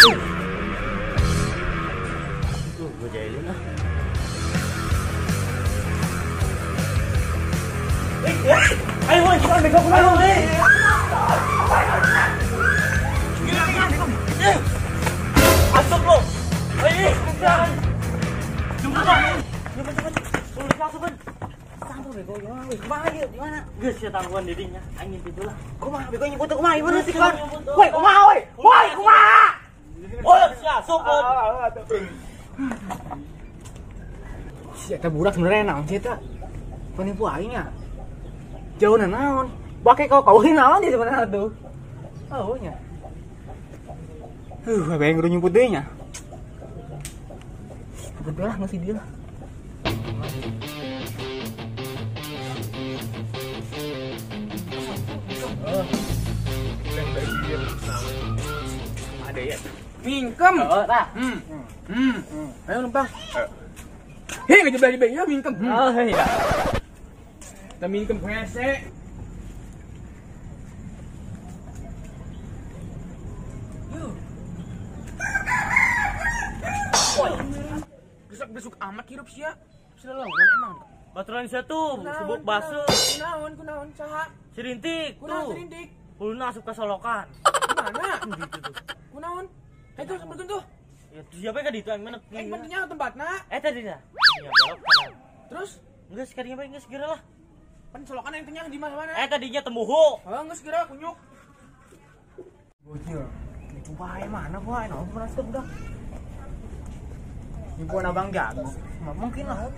Tuh, gua jahilin ah. Ayo, woi, kita bego kemana, woi? Masuk lo. Ayo, jangan. Jemput, jemput. Udah masuk kan. Sampai bego gimana? Woi, kemana yuk? Di mana? Geus sia tangguhan didinya. Angin itu lah. Kumaha bego nyebut kumaha ieu sih kan? Woi, kumaha woi? Woi, kumaha? Oh, sia, sok. Si eta budak sebenarnya naon sih eta? Penipu aing nya. Jauh naon? Bake kau kau naon dia sebenarnya tuh. Oh nya. Bayang kudu nyumput deui nya. Nyumput lah ngasih dia lah. Ada ya. Mingkem. Oh, tah. Ayo numpang. Hei, ngejebak-jebak ya mingkem. Oh iya. Kita mingkem hese. Gesak-gesuk amat hirup sia. Sudah lawan emang. Baturan sia tuh subuk basuh. Kunaon, kunaon saha? Sirintik tuh. Kunaon sirintik? Huluna asup ka solokan. Mana? Gitu tuh. Kunaon? Itu sampeurkeun tuh. Ya siapa ka ditu aing mana? Aing mah tempatna. Tadi nya. Ya belok kanan. Terus geus kadinya bae geus geura lah. Pan solokan aing teh di mana-mana. Tadinya tembuhu. Heeh, geus geura kunyuk. Bocil. Nipu bae mana bae naon pernah stop dah. Nipuan abang jago. Mungkin lah.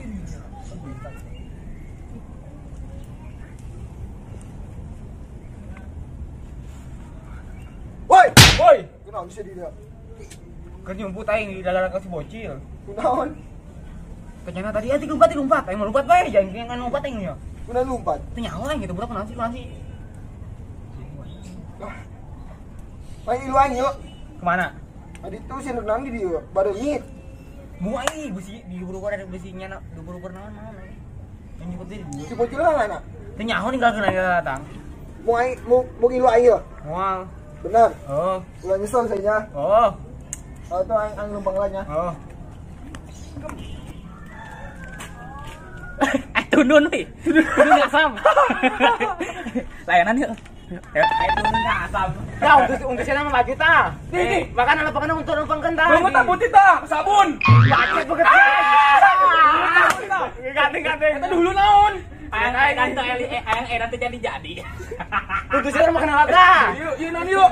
Woi, woi. Kunaon sih dia? Keur nyumput aing di dalam si bocil. Kunaon? Ternyata tadi ya 34, aing mau lompat bae, jangan kan lompat aing nya. Kunaon lompat? Teu nyaho aing gitu budak kunaon sih, kunaon sih. Main iluan yuk. Kemana? Tadi tuh sih renang di dia, baru ngit. Mau aing besi di buru ada besinya na, di buru naon naon. Yang nyumput diri. Si bocil lah mana? Teu nyaho ninggalkeun aing datang. Mau aing mau mau ilu aing yo. Moal. Benar. Oh. Ulah nyesel saya. Oh. Oh, itu aing aing numpang lah nya. Oh. Tunun nih. Tunun asam. Layanan yuk. Tunun asam. Ya untuk untuk nama 4 juta. Nih, makan ala pakan untuk numpang kentang. Bangun tak putih tak, sabun. Bacet beget. Ganti-ganti. Eta dulu naon? Ayang ayang nanti ayang nanti jadi-jadi. Untuk saya makan ala tah. Yuk, yuk naon yuk.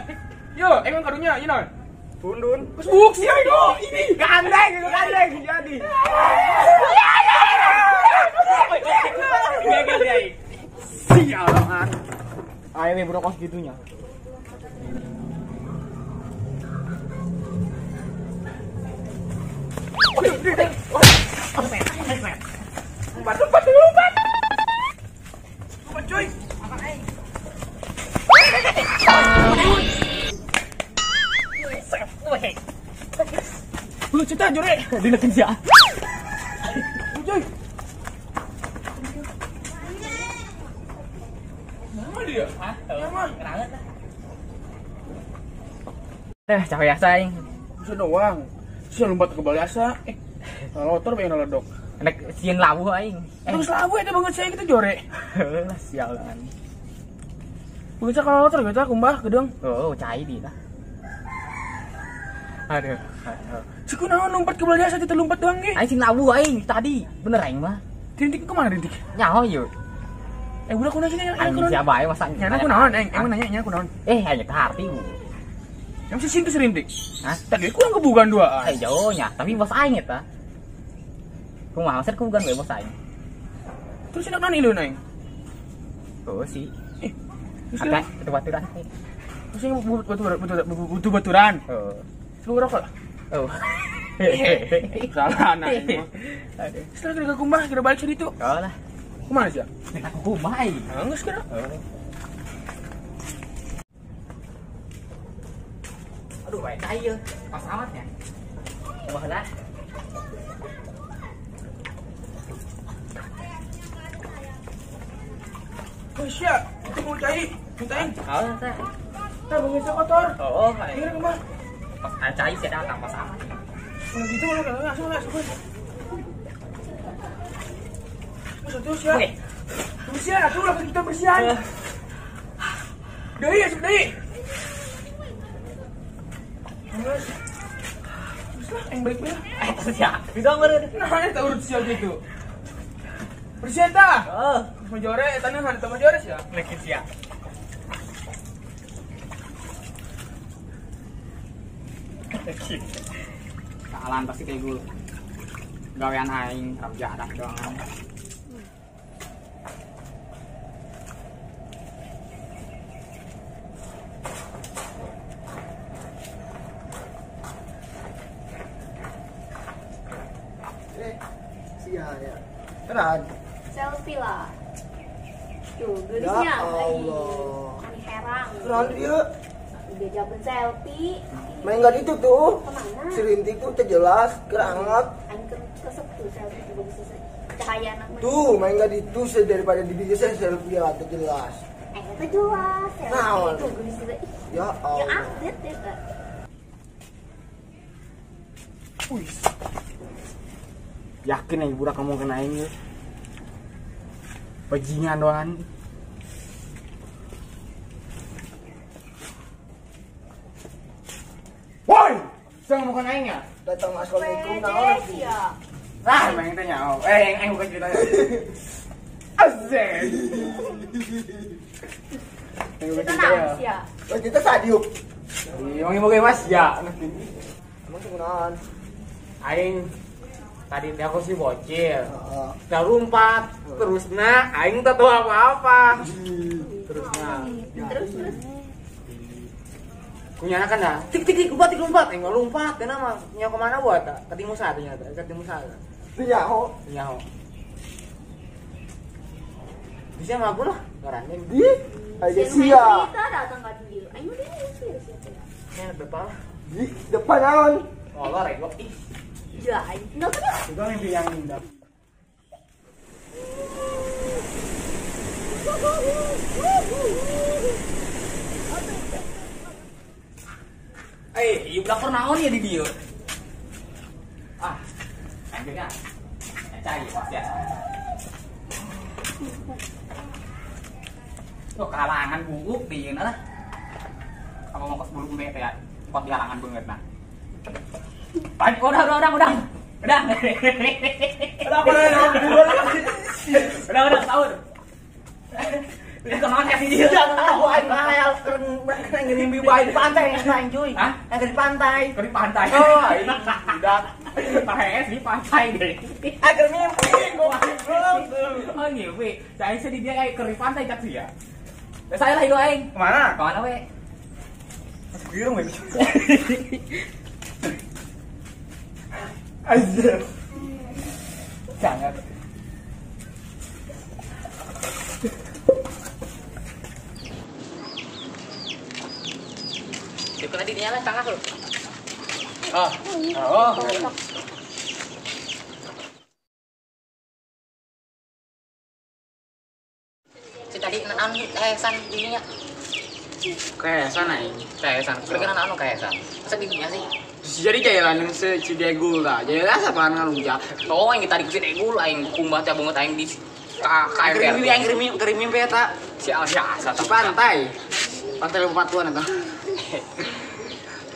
Yuk, emang karunya, yuk naon. Tundun. Buk sih itu. Ini gandeng, gandeng jadi. Gagal dia. Sial banget. Ayo nih budak kos gitunya. Lompat, lompat, lompat. Lompat cuy. Apa aing? Lu cerita jore. Dilekin sia. Cuy. Nama dia? Hah? Nama. Keranget lah. Capek asa aing. Bisa doang. Bisa lompat ke Bali asa. Lotor pengen ledok. Nek sieun lawuh aing. Terus lawuh eta banget saya gitu jore. Lah sialan. Bisa kalau lotor gitu kumbah gedeng. Oh, cai di lah. Aduh. Si kunaon lompat ke Bali asa kita lompat doang ge. Aing sing lawuh aing tadi. Bener aing mah. Rintik kemana rintik? Nyaho yuk. Budak kunaon sih aing siapa aing masa nyana kunaon aing emang nanya nyana kunaon. Aing teh harti bu. Yang si sintu serintik. Hah? Tadi kurang kebugan dua. Jauhnya, tapi bos aing eta. Kumaha maksud kebugan we bos aing. Terus enak naon ieu aing? Oh sih. Ada baturan. Terus yang butuh baturan. Oh. Sebelum rokok. Oh. Salah nah aing mah. Setelah kira kumbah kira balik situ. Oh lah. Kumaha sih? Nek aku kumaha aing. Geus kira. Aduh, baik aja. Pas amat ya. Wah lah. Oh siap, itu mau cai, mintain. Oh, teh. Teh bangsa kotor. Oh, kira kumaha? Pas Cai sih datang pas sama. Udah gitu lah kalau langsung langsung. Terus ya. Bersihan atuh lah kita bersihan. Deui asup deui. Terus. Terus lah yang balik lah. Terus ya. Bisa meureun. Nah, eta urut sia gitu. Bersihan tah. Heeh. Majore eta nya hantu majore sia. Lekin sia. Lekin. Kalan pasti kayak gue. Gawean aing raja doang. Sia ya. Keran. Selfie lah. Tuh, gelisnya. Ya Allah. Ani herang. Keran dia. Udah jawaban selfie. Main enggak itu tuh. Kemana? Sirintik tuh terjelas, kerangat. Aing kesep tuh selfie juga bisa cahaya anak. Tuh, main enggak itu daripada dibikin selfie lah terjelas. Itu jelas. Selfie itu gelis juga. Ya Allah. Ya update deh, Kak. Wih. Yakin ya budak kamu kena aing ya. Bajingan doang. Woi, saya mau kena aing ya? Datang assalamualaikum naon ya. Lah, main teh nyaho. Eh, aing bukan ceritanya. Asik. Kita naon sia? Oh, kita sadiuk. Iya, mau Mas ya. Emang kunaon? Aing tadi teh aku sih bocil. Udah lompat, terus nah aing tak tahu apa-apa. Terus nah. Terus terus. Kunyana kan dah. Tik tik tik lompat tik lompat. Aing lompat teh nama nya kemana buat? Ketemu sa ternyata, ketemu sa. Nyaho. Nyaho. Bisa mah aku lah, ngaranin. Di. Aja sia. Kita datang ka dieu. Aing udah sia sia. Nya depan. Di depan naon? Molor ya, ih. Ya, enggak kan? Juga mimpi yang indah. Eh, ieu budak naon ya di dieu? Ah, anjingnya. Cai pasti ya. Tuh kalangan buuk di ieu lah. Apa mau kos bulu teh ya? Kuat di halangan banget nah. Udah. Udah, sahur. Udah kemana sih dia? Aku aing ngayal keren ngimpi bae di pantai aing cuy. Hah? Di pantai. Di pantai. Oh, aing udah paes di pantai deh. Agar mimpi goblok. Oh, ngimpi. Saya sedih dia kayak ke pantai cak sih ya. Saya lah hidup aing. Kemana? Kemana we? Masuk girung we. Aja. Jangan. Itu tadi dinyala tangga lu. Ah. Oh. Si tadi naon kaesan dirinya. Kaesan aing, kaesan. Kira-kira naon kaesan. Masa dirinya sih? Jadi jalan se Cidegul lah. Jalan apa ngalunjak. Oh, aing tadi ku Cidegul aing kumbah teh banget aing di KMR. Aing keur mimpi eta. Si Alsa di pantai. Pantai Lempatuan eta.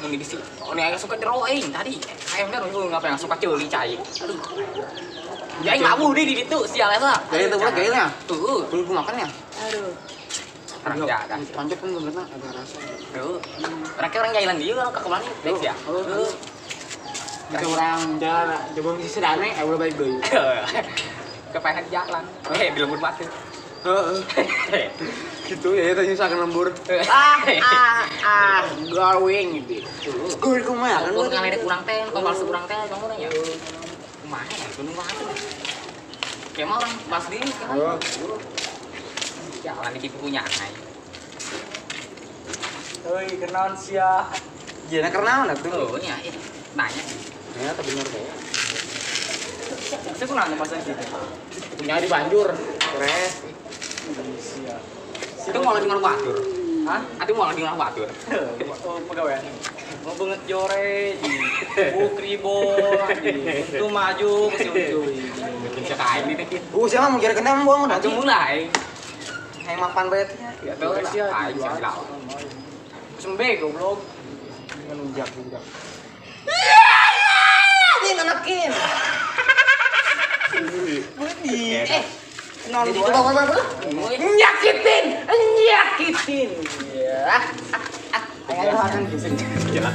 Mun di si, oh ini aing suka jero aing tadi. KMR lu ngapa yang suka ceuli cai. Aduh. Ya aing labuh di ditu sial eta. Jadi itu buat gayanya. Tuh, belum makan ya? Aduh. Orang jalan. Pancet pun bener ada rasa. Tuh. Orangnya orang jalan dia orang ke kemana? Dek ya. Kita orang jalan, coba misi sedane, udah baik deui. Kepengen jalan. Di lembur batu. Heeh. Gitu ya, tadi nyusahkan lembur. Going gitu. Gue kumaha kan urang ngalede urang teh, tong palsu urang teh, kamu nanya. Kumaha ya, gunung batu. Kayak mah orang bahas diri kan. Jalan di punya anai. Oi, kenaon sia. Jana kenaon atuh. Oh, nya, nanya. Ternyata bener teh. Saya kurang pasang gitu. Punya di Banjur. Keren. Itu mau lagi batur. Hah? Atuh moal di urang batur. Oh, pegawai. Mau banget jore, bukribo, itu maju ke situ. Bisa kain ini teh. Siapa mau kira kena buang Atuh mulai. Yang mapan bayar. Enggak tahu lah. Aing siap lawan. Sembe goblok. Menunjak juga. Ini nanakin. Eh, Jadi coba coba. nyakitin, nyakitin. Ya. Ayo akan Jalan.